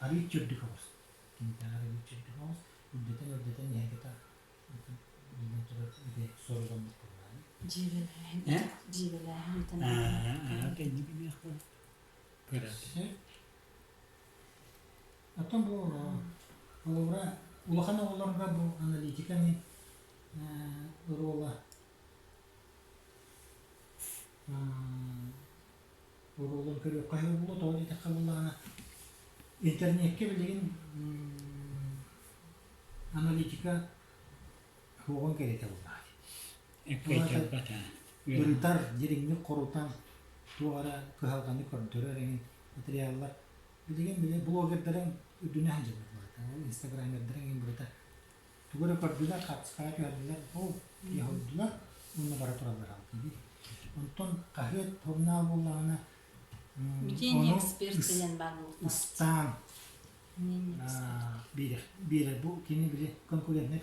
Арыычча үрдүк оҕус. Кинитээҕэр арыычча үрдүк оҕус. Үрдэтэн үрдэтэн иһэргэтэ биллэн турар ити соруламмыт буоллаҕа. Дьиибэлээһин. Дьиибэлээһин итэн. Оттон бу холобура улахан оҕолорго бу аналитиканы оруола оруолун көрүөххэ сөп буолуо, тоҕо диэтэххэ буоллаҕына интернеккэ билигин аналитика суоҕун кэриэтэ буоллаҕа дии. Ырытар, дириҥник хорутан туох эрэ кыһалҕаны көрдөрөр эҥин материаллар билигин били блогердарыҥ үрдүнэн сылдьаллар барыта, ол инстаграмердарыҥ эҥин барыта тугу эрэ көрдүлэр, хаартыскаҕа түһэрдилэр, ол киһи уонна бара тураллар алгыы. Онтон хаһыат, сурунаал буоллаҕына Мнение эксперт диэн баар буолуохтаах. Ыстаан биэрэр. Бу кини били конкурентнай.